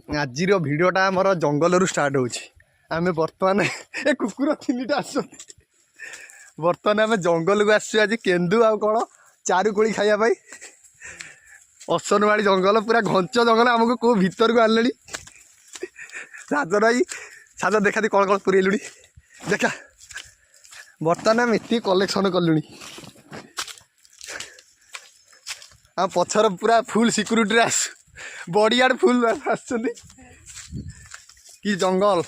ଆଜିର ଭିଡ଼ିଓଟା ଆମର ଜଙ୍ଗଲରୁ ଷ୍ଟାର୍ଟ ହେଉଛି। ଆମେ ବର୍ତ୍ତମାନ ଏ କୁକୁର ତିନିଟା ଆସୁଛନ୍ତି। ବର୍ତ୍ତମାନ ଆମେ ଜଙ୍ଗଲକୁ ଆସିଛୁ ଆଜି କେନ୍ଦୁ ଆଉ କ'ଣ ଚାରୁ କୋଳି ଖାଇବା ପାଇଁ। ଅସନବାଡ଼ି ଜଙ୍ଗଲ, ପୁରା ଘଞ୍ଚ ଜଙ୍ଗଲ। ଆମକୁ କେଉଁ ଭିତରକୁ ଆଣିଲେଣି ସାଜନ ଭାଇ। ସାଜନ, ଦେଖାଦି କ'ଣ କ'ଣ ପୁରେଇଲୁଣି ଦେଖା। ବର୍ତ୍ତମାନ ଆମେ ଏତିକି କଲେକ୍ସନ୍ କଲୁଣି। ଆମ ପଛର ପୁରା ଫୁଲ୍ ସିକ୍ୟୁରିଟିରେ ଆସୁ, ବଡ଼ିଆଡ଼ ଫୁଲ୍ ଆସୁଛନ୍ତି। କି ଜଙ୍ଗଲ!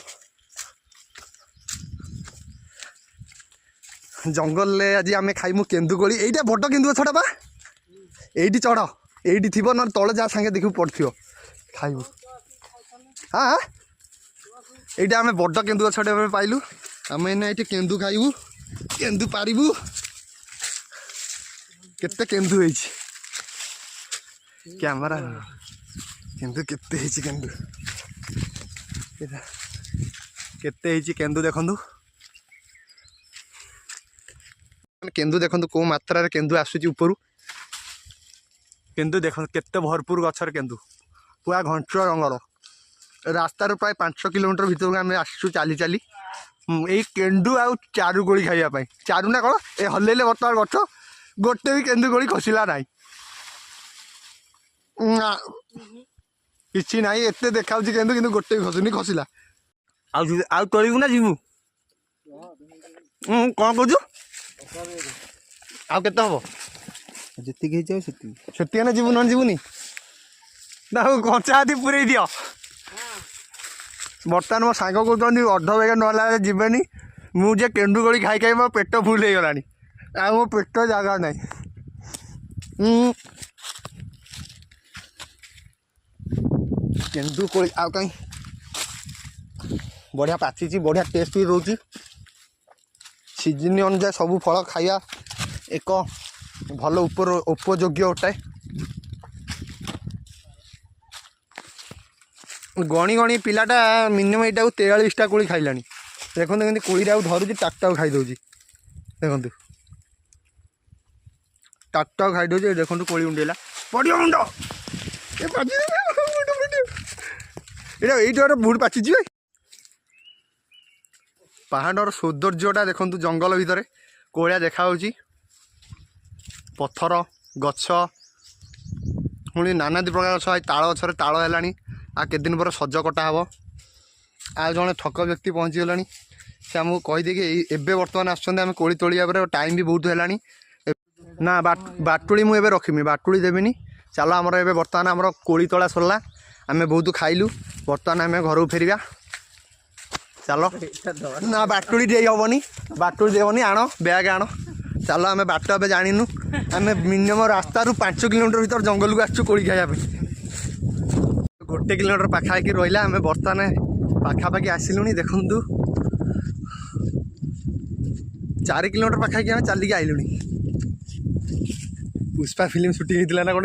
ଜଙ୍ଗଲରେ ଆଜି ଆମେ ଖାଇମୁ କେନ୍ଦୁକୋଳି। ଏଇଟା ବଡ଼ କେନ୍ଦୁ ଗଛଟା ବା, ଏଇଠି ଚଢ଼, ଏଇଠି ଥିବ, ନହେଲେ ତଳେ ଯାହା ସାଙ୍ଗେ ଦେଖିବୁ ପଡ଼ିଥିବ, ଖାଇବୁ। ହଁ, ଏଇଟା ଆମେ ବଡ଼ କେନ୍ଦୁ ଗଛଟା ଏବେ ପାଇଲୁ। ଆମେ ଏଇନା ଏଇଠି କେନ୍ଦୁ ଖାଇବୁ, କେନ୍ଦୁ ପାରିବୁ। କେତେ କେନ୍ଦୁ ହେଇଛି! କ୍ୟାମେରା, କେନ୍ଦୁ କେତେ ହେଇଛି, କେନ୍ଦୁ କେତେ ହେଇଛି, କେନ୍ଦୁ ଦେଖନ୍ତୁ, କେନ୍ଦୁ ଦେଖନ୍ତୁ, କେଉଁ ମାତ୍ରାରେ କେନ୍ଦୁ ଆସୁଛି ଉପରୁ। କେନ୍ଦୁ ଦେଖନ୍ତୁ କେତେ ଭରପୁର ଗଛରେ କେନ୍ଦୁ, ପୁରା ଘଞ୍ଚ ଜଙ୍ଗଲ। ରାସ୍ତାରୁ ପ୍ରାୟ 5 କିଲୋମିଟର ଭିତରକୁ ଆମେ ଆସିଛୁ ଚାଲି ଚାଲି ଏଇ କେନ୍ଦୁ ଆଉ ଚାରୁ କୋଳି ଖାଇବା ପାଇଁ। ଚାରୁ ନା କ'ଣ ଏ ହଲେଇଲେ। ବର୍ତ୍ତମାନ ଗଛ ଗୋଟେ ବି କେନ୍ଦୁ କୋଳି ଖସିଲା ନାହିଁ ନା, କିଛି ନାହିଁ। ଏତେ ଦେଖାଉଛି କେନ୍ଦୁ, କିନ୍ତୁ ଗୋଟେ ବି ଖସୁନି। ଖସିଲା। ଆଉ ଆଉ ତୋଳିବୁ ନା ଯିବୁ? କ'ଣ କହୁଛୁ? ଆଉ କେତେ ହବ? ଯେତିକି ହେଇଛି ଆଉ ସେତିକି। ସେତିକି ନା ଯିବୁ, ନହେଲେ ଯିବୁନି ନା। ଆଉ କଞ୍ଚା ହାତୀ ପୁରେଇ ଦିଅ। ବର୍ତ୍ତମାନ ମୋ ସାଙ୍ଗ କହୁଛନ୍ତି ଅଧ ବେଗ ନହେଲା ଯିବେନି। ମୁଁ ଯେ କେନ୍ଦୁ କୋଳି ଖାଇ ଖାଇ ମୋ ପେଟ ଫୁଲ୍ ହେଇଗଲାଣି, ଆଉ ମୋ ପେଟ ଜାଗା ନାହିଁ। କେନ୍ଦୁ କୋଳି ଆଉ କାହିଁ, ବଢ଼ିଆ ପାଚିଛି, ବଢ଼ିଆ ଟେଷ୍ଟ ବି ରହୁଛି। ସିଜିନ୍ ଅନୁଯାୟୀ ସବୁ ଫଳ ଖାଇବା ଏକ ଭଲ ଉପଯୋଗ୍ୟ ଅଟେ। ଗଣି ଗଣି ପିଲାଟା ମିନିମମ୍ ଏଇଟାକୁ 43ଟା କୋଳି ଖାଇଲାଣି। ଦେଖନ୍ତୁ କେମିତି କୋଳିଟାକୁ ଧରୁଛି, ଟାକଟାକୁ ଖାଇଦେଉଛି। ଦେଖନ୍ତୁ, ଟାକଟାକୁ ଖାଇଦେଉଛି। ଦେଖନ୍ତୁ, କୋଳି ଉଣ୍ଡେଇଲା, ପଡ଼ିବ ମୁଣ୍ଡ ଏ ପାଚି ମୁଣ୍ଡ ପଡ଼ିବ। ଏଇଟା ଏଇଠି ଗୋଟେ ଭୁଲ ପାଚିଛି ଭାଇ। ପାହାଡ଼ର ସୌନ୍ଦର୍ଯ୍ୟଟା ଦେଖନ୍ତୁ, ଜଙ୍ଗଲ ଭିତରେ କୋଳିଆ ଦେଖାହେଉଛି, ପଥର ଗଛ, ପୁଣି ନାନାଦି ପ୍ରକାର ଗଛ। ତାଳ ଗଛରେ ତାଳ ହେଲାଣି, ଆଉ କେତେ ଦିନ ପରେ ସଜ କଟା ହେବ। ଆଉ ଜଣେ ଠକ ବ୍ୟକ୍ତି ପହଞ୍ଚିଗଲାଣି। ସେ ଆମକୁ କହିଦେଇକି ଏଇ ଏବେ ବର୍ତ୍ତମାନ ଆସୁଛନ୍ତି। ଆମେ କୋଳି ତୋଳିବା ପରେ ଟାଇମ୍ ବି ବହୁତ ହେଲାଣି ନା। ବାଟୁଳି ମୁଁ ଏବେ ରଖିମି, ବାଟୁଳି ଦେବିନି। ଚାଲ, ଆମର ଏବେ ବର୍ତ୍ତମାନ ଆମର କୋଳି ତୋଳା ସରିଲା। ଆମେ ବହୁତ ଖାଇଲୁ, ବର୍ତ୍ତମାନ ଆମେ ଘରକୁ ଫେରିବା। ଚାଲ ନା, ବାଟୁଳି ଦେଇ ହେବନି, ବାଟୁଳି ଦେବନି। ଆଣ ବ୍ୟାଗ୍ ଆଣ, ଚାଲ। ଆମେ ବାଟ ଏବେ ଜାଣିନୁ। ଆମେ ମିନିମମ୍ ରାସ୍ତାରୁ 5 କିଲୋମିଟର ଭିତରେ ଜଙ୍ଗଲକୁ ଆସିଛୁ କୋଳି ଖାଇବା ପାଇଁ। 1 କିଲୋମିଟର ପାଖାପାଖି ରହିଲା। ଆମେ ବର୍ତ୍ତମାନ ପାଖାପାଖି ଆସିଲୁଣି। ଦେଖନ୍ତୁ, 4 କିଲୋମିଟର ପାଖାପାଖି ଆମେ ଚାଲିକି ଆଇଲୁଣି। ପୁଷ୍ପା ଫିଲ୍ମ ସୁଟିଂ ହେଇଥିଲା ନା କ'ଣ?